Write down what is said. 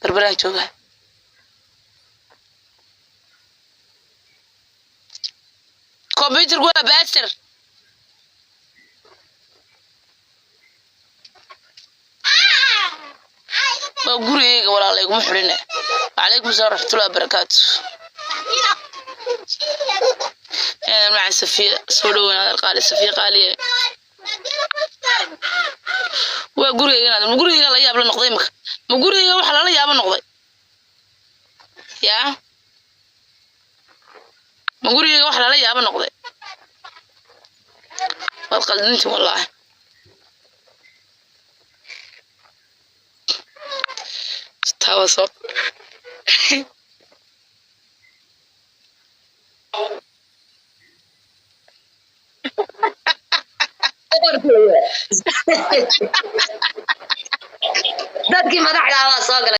Berberaan joogaa. Computerku waa baaster. Waa gurigayga, walaala, iguma xidhine. Wacalaykum salaam waraxmatullahi wabarakaatu. Maca Safiya, soo dhaweyn qaali, Safiya qaaliye. Waa gurigayga inaad ma gurigayga la yaab la noqday imaka? Ma gurigayga waxa lala yaabo noqday? Yaa, ma gurigayga waxa lala yaabo noqday? Waad qaldintin, wallaahi. Tawa soo Dadkii madaxda waa soo galay.